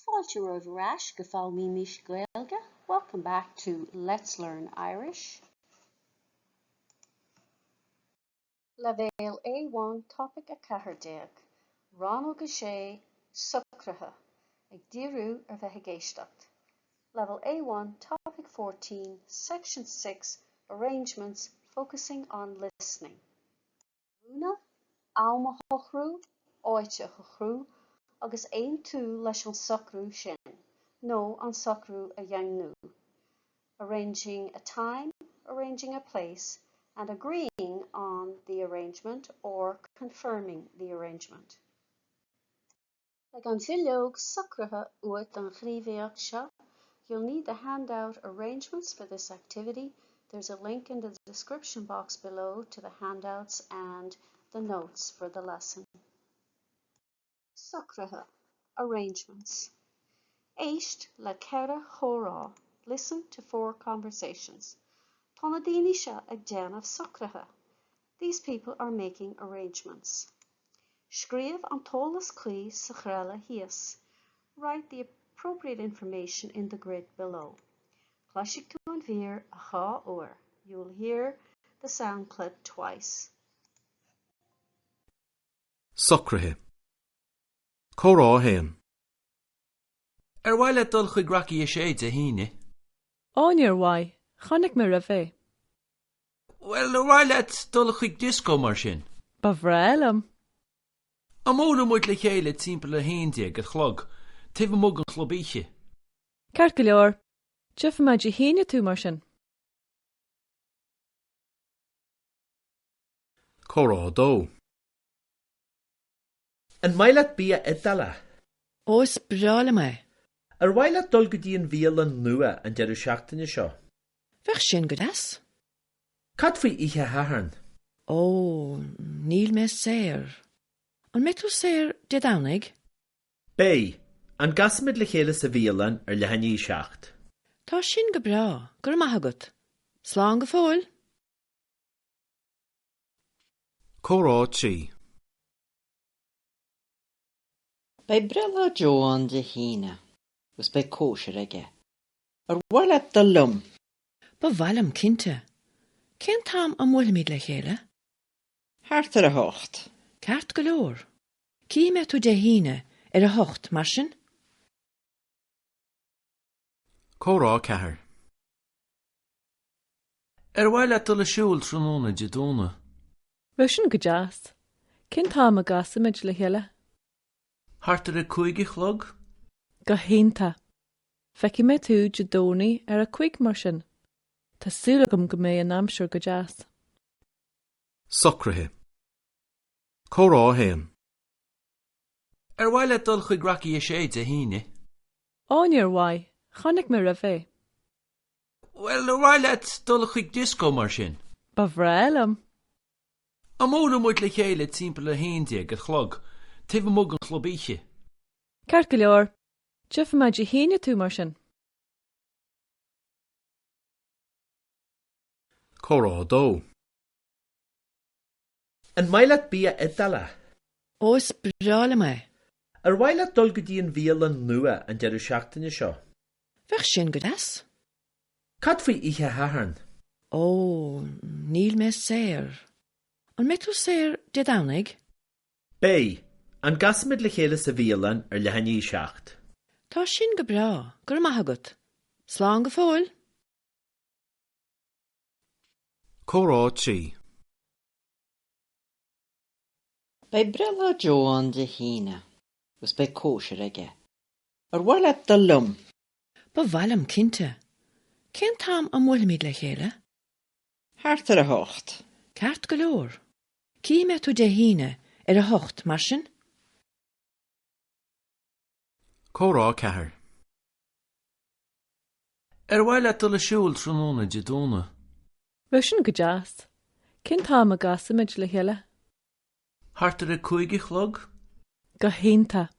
Fáilte romhaibh ar ais go Foghlaimímis Gaeilge, welcome back to Let's Learn Irish. Leibhéal A1 Topaic 14, Rannóg 6, Socruithe, ag díriú ar bheith ag éisteacht. Level A1 Topic 14, Section 6, Arrangements, focusing on listening. Múineadh, am a shocrú, áit a shocrú agus aontú leis an socrú sin, nó an socrú a dhaingniú. Arranging a time, arranging a place and agreeing on the arrangement or confirming the arrangement. Beidh an bhileog socruithe uait don ghníomhaíocht seo, You'll need the handout Arrangements for this activity. There's a link in the description box below to the handouts and the notes for the lesson. Socruithe, Arrangements. Éist le ceithre chomhrá, Listen to four conversations. Tá na daoine seo ag déanamh socruithe. These people are making arrangements. Scríobh an t-eolas cuí sa ghreille thíos. Write the appropriate information in the grid below. Cloisfidh tú an mhír dhá uair. You will hear the sound clip twice. Socruithe. Comhrá 1. Ar mhaith leat dul chuig Rocky 6 Dé hAoine? Ó, níor mhaith. Chonaic mé roimhe é. Bhuel, ar mhaith leat dul chuig dioscó mar sin? Ba bhreá liom. An mbuailfidh muid le chéile timpeall a haon déag a chlog, taobh amuigh den chlub oíche? Ceart go leor. Tchífidh mé Dé hAoine tú mar sin. Comhrá 2. An maith leat bia Iodálach? Ó, is breá liom é. Ar mhaith leat dul go dtí an bhialann nua an deireadh seachtaine seo? Bheadh sin go deas. Cad faoi oíche Shathairn? Ó, níl mé saor. An mbeidh tú saor Dé Domhnaigh? Beidh. An gcasfaimid le chéile sa bhialann ar leath i ndiaidh a seacht? Tá sin go breá, go raibh maith agat. Slán go fóill! Comhrá 3. Beidh breithlá Joe ann Dé hAoine agus beidh cóisir aige. Ar mhaith leat dul liom? Ba mhaith liom, cinnte. Cén t-am a mbuailfimid le chéile? Thart ar a hocht. Ceart go leor. Cífidh mé tú Dé hAoine ar a hocht, mar sin? Comhrá 4. Ar mhaith leat dul ag siúl tráthnóna Dé Domhnaigh? Bheadh sin go deas. Cén t-am a gcasfaimid le chéile? Thart ar a cúig a chlog? Go hiontach. Feicfidh mé tú Dé Domhnaigh ar a cúig mar sin. Tá súil agam go mbeidh an aimsir go deas. Socruithe. Comhrá 1. Ar mhaith leat dul chuig Rocky 6 Dé hAoine? Ó, níor mhaith. Chonaic mé roimhe é. Bhuel, ar mhaith leat dul chuig dioscó mar sin? Ba bhreá liom. An mbuailfidh muid le chéile timpeall a haon déag a chlog, taobh amuigh den chlub oíche? Ceart go leor. Tchífidh mé Dé hAoine tú mar sin. Comhrá 2. An maith leat bia Iodálach? Ó, is breá liom é. Ar mhaith leat dul go dtí an bhialann nua an deireadh seachtaine seo? Bheadh sin go deas. Cad faoi oíche Shathairn? Ó, níl mé saor. An mbeidh tú saor Dé Domhnaigh? Beidh. An gcasfaimid le chéile sa bhialann ar leath i ndiaidh a seacht? Tá sin go breá, go raibh maith agat. Slán go fóill! Comhrá 3. Beidh breithlá Joe ann Dé hAoine agus beidh cóisir aige. Ar mhaith leat dul liom? Ba mhaith liom, cinnte. Cén t-am a mbuailfimid le chéile? Thart ar a hocht. Ceart go leor. Cífidh mé tú Dé hAoine ar a hocht, mar sin? Comhrá 4. Ar mhaith leat dul ag siúl tráthnóna Dé Domhnaigh? Bheadh sin go deas. Cén t-am a gcasfaimid le chéile? Thart ar a cúig a chlog? Go hiontach.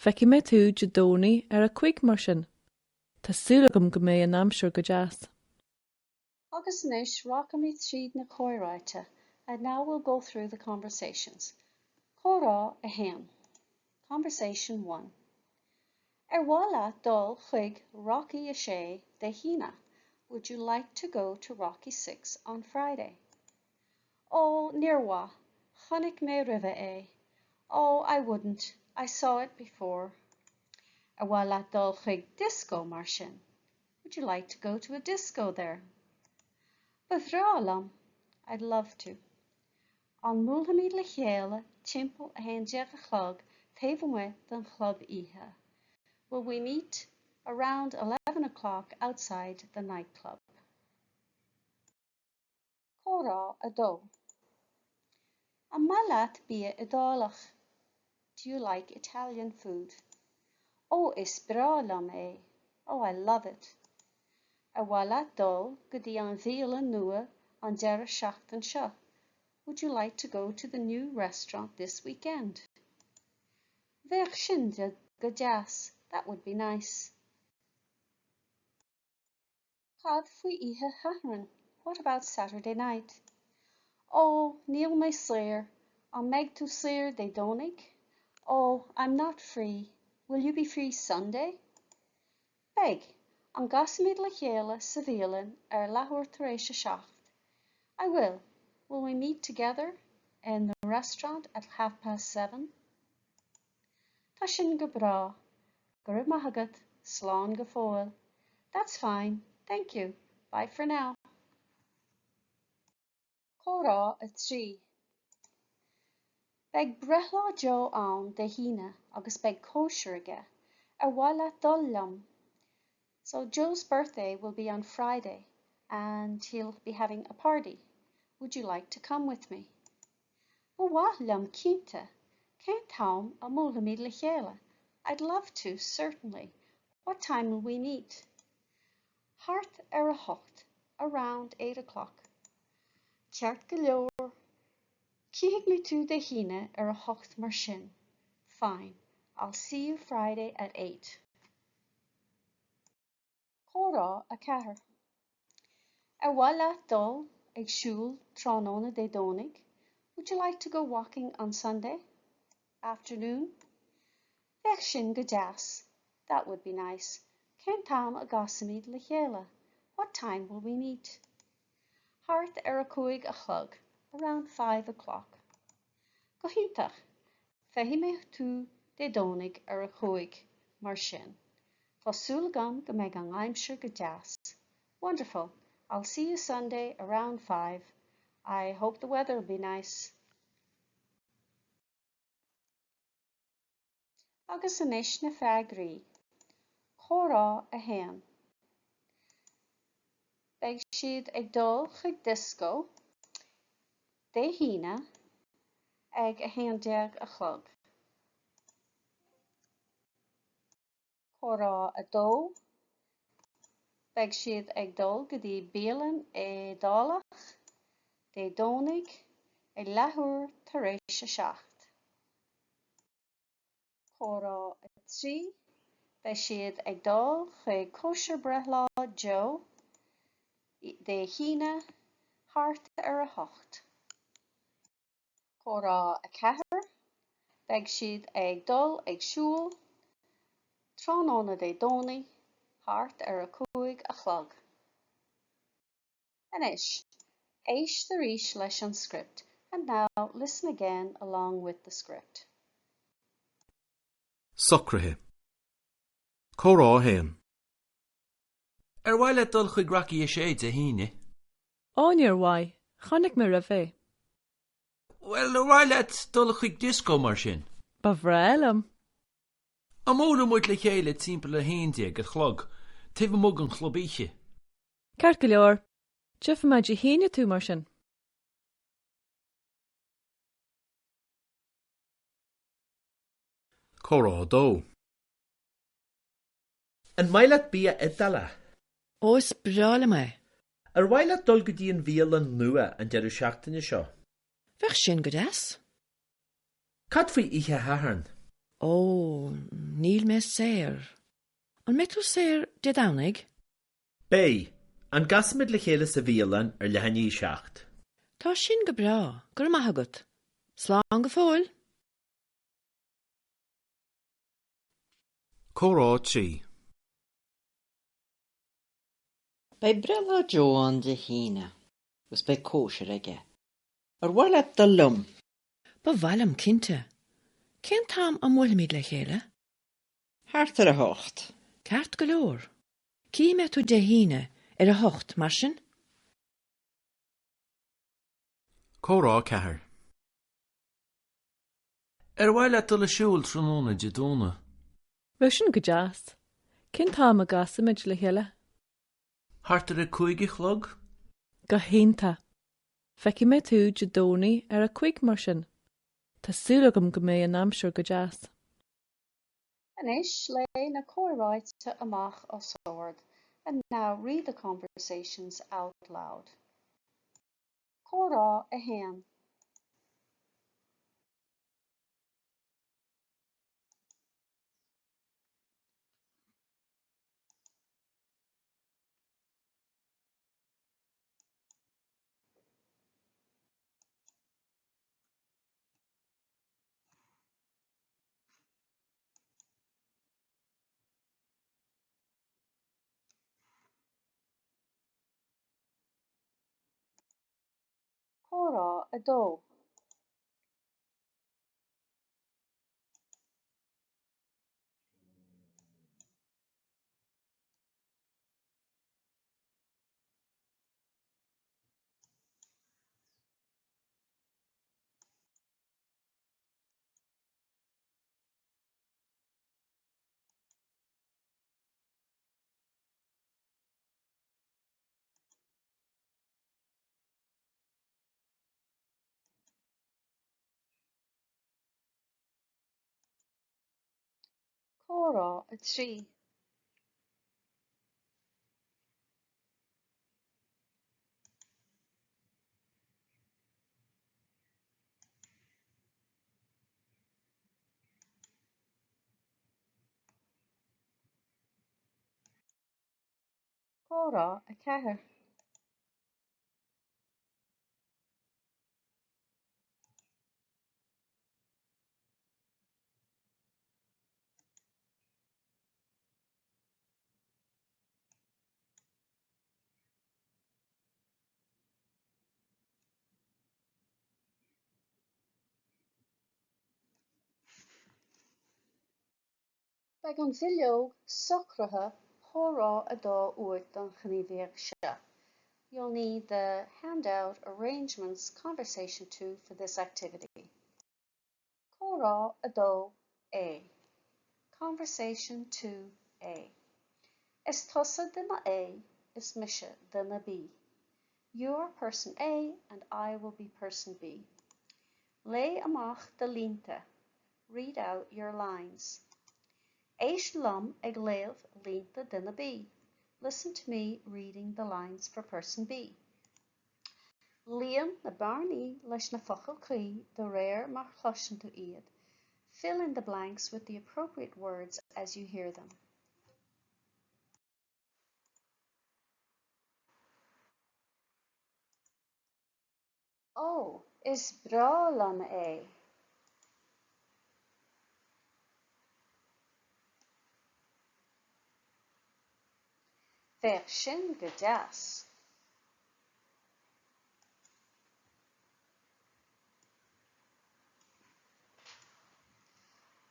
Feicfidh mé tú Dé Domhnaigh ar a cúig mar sin. Tá súil agam go mbeidh an aimsir go deas. Agus anois rachaimid tríd na comhráite And now we'll go through the conversations. Comhrá 1. Conversation 1. Ar mhaith leat dul chuig Rocky a Sé Dé hAoine? Would you like to go to Rocky 6 on Friday? Ó, níor mhaith. Chonaic mé roimhe é. Oh, I wouldn't. I saw it before. Ar mhaith leat dul chuig dioscó mar sin? Would you like to go to a disco there? Ba bhreá liom. I'd love to. An mbuailfimid le chéile timpeall 11 a chlog taobh amuigh den chlub oíche? Will we meet around 11 o'clock outside the nightclub? Comhrá 2 An maith leat bia Iodálach? Do you like Italian food? Ó, is breá liom é! Oh, I love it! Ar mhaith leat dul go dtí an bhialann nua an deireadh seachtain seo? Would you like to go to the new restaurant this weekend? Bheadh sin go deas, that would be nice. Cad faoi oíche Shathairn? What about Saturday night? Ó, níl mé saor. An mbeidh tú saor Dé Domhnaigh? Oh, I'm not free. Will you be free Sunday? Beidh. An gcasfaimid le chéile sa bhialann ar leathuair tar éis a 7? I will. Will we meet together in the restaurant at half past seven? Tá sin go breá. Go raibh maith agat. Slán go fóill. That's fine. Thank you. Bye for now. Comhrá 3 Beidh breithlá Joe ann Dé hAoine agus beidh cóisir aige. Ar mhaith leat dul liom? So Joe's birthday will be on Friday and he'll be having a party. Would you like to come with me? Ba mhaith liom cinnte. Cén t-am a mbuailfimid le chéile? I'd love to, certainly. What time will we meet? Thart ar a hocht, around eight o'clock. Ceart go leor. Cífidh mé tú Dé hAoine ar a hocht mar sin. Fine. I'll see you Friday at eight. Comhrá 4 Ar mhaith leat dul ag siúl tráthnóna Dé Domhnaigh? Would you like to go walking on Sunday afternoon? Bheadh sin go deas. That would be nice. Cén t-am a gcasfaimid le chéile? What time will we meet? Thart ar a cúig a chlog. Around five o'clock. Go hiontach! Feicfidh mé tú Dé Domhnaigh ar a cúig, mar sin. Tá súil agam go mbeidh an aimsir go deas. Wonderful! I'll see you Sunday around five. I hope the weather will be nice. Agus anois na freagraí. Comhrá 1. Beidh siad ag dul chuig dioscó Dé hAoine ag 11 a chlog. Comhrá 2. Beidh siad ag dul go dtí bialann Iodálach Dé Domhnaigh ag leathuair tar éis a seacht. Comhrá 3, Beidh siad ag dul chuig cóisir breithlá Joe Dé hAoine thart ar a hocht. Comhrá 4, Beidh siad ag dul ag siúl tráthnóna Dé Domhnaigh thart ar a cúig a chlog. Anois, éist arís leis an script And now listen again along with the script. Socruithe. Comhrá 1. Ar mhaith leat dul chuig Rocky 6 Dé hAoine? Ó, níor mhaith. Chonaic mé roimhe é. Bhuel, ar mhaith leat dul chuig dioscó mar sin? Ba bhreá liom. An mbuailfidh muid le chéile timpeall a haon déag a chlog, taobh amuigh den chlub oíche? Ceart go leor. Tchífidh mé Dé hAoine tú mar sin. Comhrá 2. An maith leat bia Iodálach? Ó, is breá liom é. Ar mhaith leat dul go dtí an bhialann nua an deireadh seachtaine seo? Bheadh sin go deas. Cad faoi oíche Shathairn? Ó, níl mé saor. An mbeidh tú saor Dé Domhnaigh? Beidh. An gcasfaimid le chéile sa bhialann ar leath i ndiaidh a seacht? Tá sin go breá. Go raibh maith agat. Slán go fóill! Comhrá 3. Beidh breithlá Joe ann Dé hAoine agus beidh cóisir aige. Ar mhaith leat dul liom? Ba mhaith liom, cinnte. Cén t-am a mbuailfimid le chéile? Thart ar a hocht. Ceart go leor. Cífidh mé tú Dé hAoine ar a hocht, mar sin? Comhrá 4. Ar mhaith leat dul ag siúl tráthnóna Dé Domhnaigh? Bheadh sin go deas. Cén t-am a gcasfaimid le chéile? Thart ar a cúig a chlog? Go hiontach. Feicfidh mé tú Dé Domhnaigh ar a cúig mar sin. Tá súil agam go mbeidh an aimsir go deas. Anois léigh na comhráite amach os ard And now read the conversations out loud. Comhrá 1. Comhrá 2. Comhrá 3. Comhrá 4. Beidh an bhileog socruithe Comhrá 2 uait don ghníomhaíocht seo. You'll need the handout Arrangements Conversation 2 for this activity. Comhrá 2A Conversation 2A Is tusa duine A, is mise duine B. You are person A and I will be person B. Léigh amach do línte. Read out your lines. Éist liom ag léamh línte duine B. Listen to me reading the lines for person B. Líon na bearnaí leis na focail chuí de réir mar a chloiseann tú iad. Fill in the blanks with the appropriate words as you hear them. Ó, is breá liom é! Bheadh sin go deas.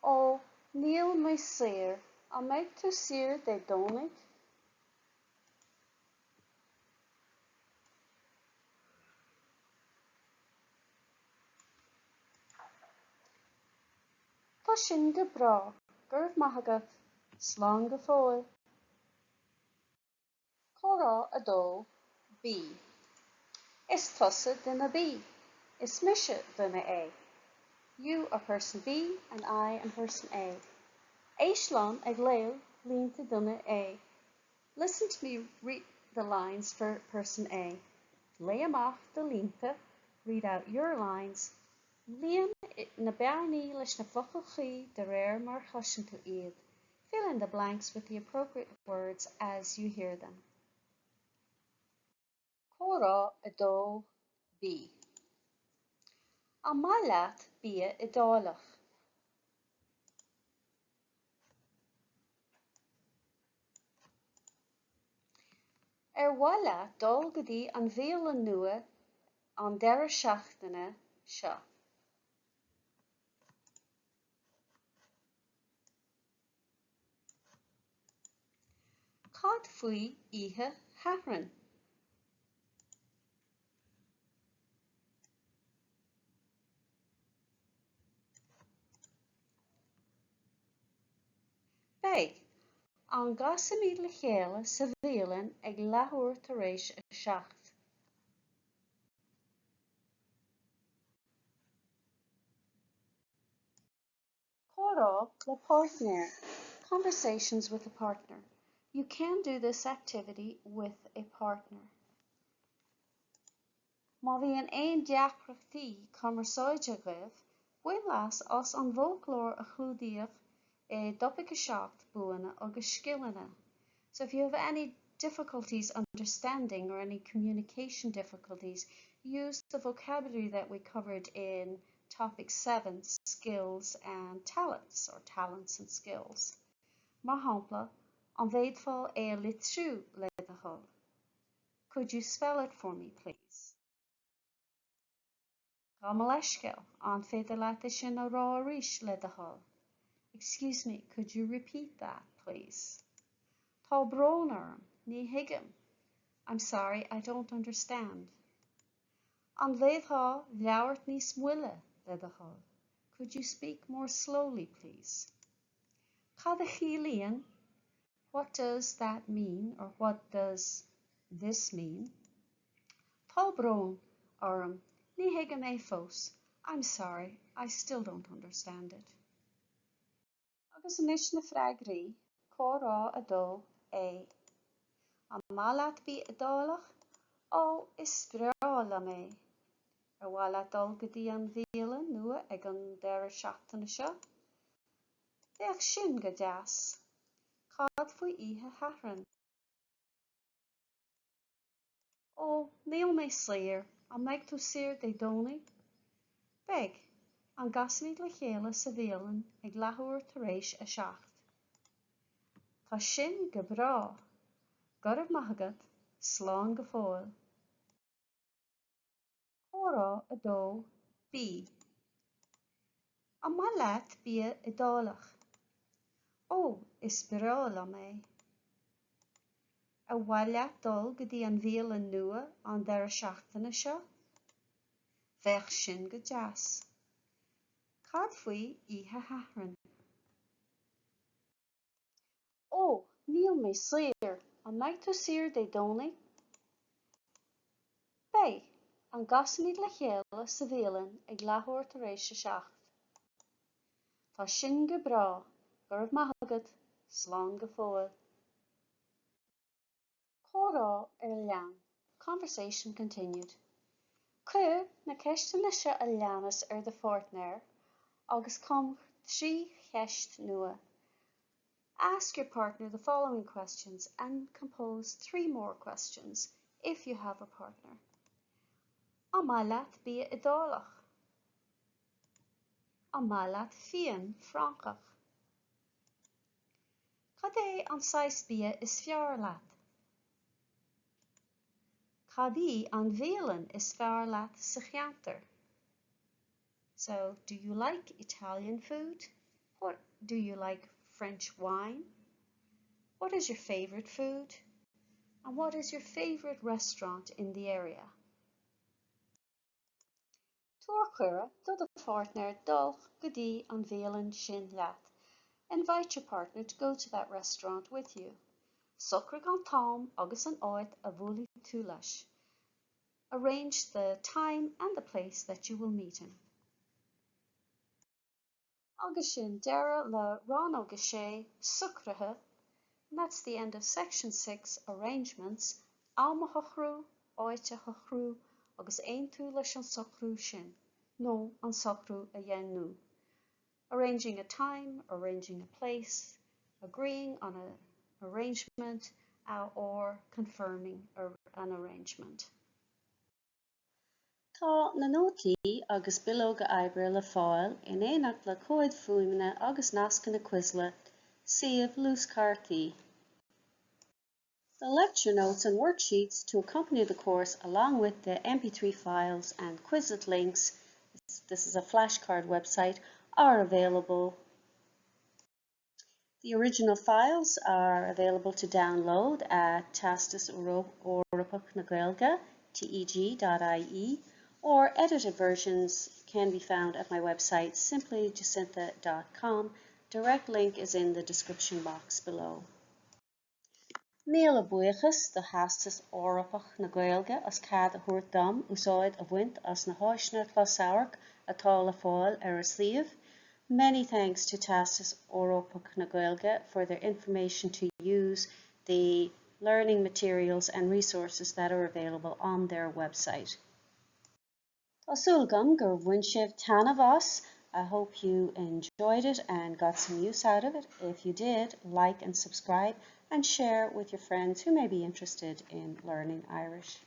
Ó, níl mé saor. An mbeidh tú saor Dé Domhnaigh? Tá sin go breá, go raibh maith agat. Slán go fóill. Comhrá 2 B Is tusa duine B. Is mise duine A. You are person B and I am person A. Éist liom ag léamh línte duine A. Listen to me read the lines for person A. Léigh amach do línte, read out your lines. Líon na bearnaí leis na focail chuí de réir mar a chloiseann tú iad. Fill in the blanks with the appropriate words as you hear them. Comhrá 2 B An maith leat bia Iodálach? Ar mhaith leat dul go dtí an bhialann nua an deireadh seachtaine seo? Cad faoi oíche Shathairn? Beidh. An gcasfaimid le chéile sa bhialann ag leathuair tar éis a 7? Comhrá le páirtnéir, Conversations with a partner. You can do this activity with a partner. Má bhíonn aon deacrachtaí cumarsáide agaibh, bain leas as an bhfoclóir a chlúdaíodh i dTopaic 7, Buanna agus Scileanna. So if you have any difficulties understanding or any communication difficulties, use the vocabulary that we covered in Topic 7, Skills and Talents, or Talents and Skills. Mar shampla, an bhféadfá é a litriú le do thoil? Could you spell it for me, please? Gabh mo leithscéal, an féidir leat é sin a rá arís, le do thoil? Excuse me, could you repeat that, please? Tá brón orm, ní thuigim. I'm sorry, I don't understand. An bhféadfá labhairt níos moille, le do thoil? Could you speak more slowly, please? Cad a chiallaíonn What does that mean or what does this mean? Tá brón orm, ní thuigim é fós. I'm sorry, I still don't understand it. Agus anois na freagraí, Comhrá 2, A. An maith leat bia Iodálach? Ó, is breá liom é. Ar mhaith leat dul go dtí an bhialann nua ag an deireadh seachtaine seo? Bheadh sin go deas. Cad faoi oíche Shathairn? Ó, níl mé saor. An mbeidh tú saor Dé Domhnaigh? Beidh. An gcasfaimid le chéile sa bhialann ag leathuair tar éis a 7? Tá sin go breá. Go raibh maith agat. Slán go fóill. Comhrá 2 B. An maith leat bia Iodálach? Ó, is breá liom é. Ar mhaith leat dul go dtí an bhialann nua an deireadh seachtaine seo? Bheadh sin go deas. Cad faoi oíche Shathairn? Ó, níl mé saor. An mbeidh tú saor Dé Domhnaigh? Beidh. An gcasfaimid le chéile sa bhialann ag leathuair tar éis a 7? Tá sin go breá. Go raibh maith agat. Slán go fóill. Comhrá ar lean, Conversation continued. Cuir na ceisteanna seo a leanas ar do pháirtnéir agus cum 3 cheist nua. Ask your partner the following questions and compose 3 more questions if you have a partner. An maith leat bia Iodálach? An maith leat fíon Francach? Cad é an saghas bia is fearr leat? Cad í an bhialann is fearr leat sa cheantar? So, do you like Italian food? What do you like French wine? What is your favourite food? And what is your favourite restaurant in the area? Tabhair cuireadh do do pháirtnéir dul go dtí an bhialann sin leat. Invite your partner to go to that restaurant with you. Socraigh an t-am agus an áit a bhuailfidh tú leis. Arrange the time and the place that you will meet him. Agus sin deireadh le Rannóg 6, Socruithe, and that's the end of Section 6, Arrangements, am a shocrú, áit a shocrú agus aontú leis an socrú sin, nó an socrú a dheimhniú. Arranging a time, arranging a place, agreeing on an arrangement or confirming an arrangement. Tá na nótaí agus bileoga oibre le fáil in éineacht le comhaid fuaime agus nascanna Quizlet, suíomh Luaschártaí. The lecture notes and worksheets to accompany the course along with the MP3 files and Quizlet links, this is a flashcard website, are available. The original files are available to download at Teastas Eorpach na Gaeilge, teg.ie, or edited versions can be found at my website simplyjacintha.com. Direct link is in the description box below. Míle buíochas do Theastas Eorpach na Gaeilge as cead a thabhairt dom úsáid a bhaint as na háiseanna closamhairc atá le fáil ar a suíomh. Many thanks to Teastas Eorpach na Gaeilge for their information to use the learning materials and resources that are available on their website. Tá súil agam gur bhain sibh taitneamh as. I hope you enjoyed it and got some use out of it. If you did, like and subscribe and share with your friends who may be interested in learning Irish.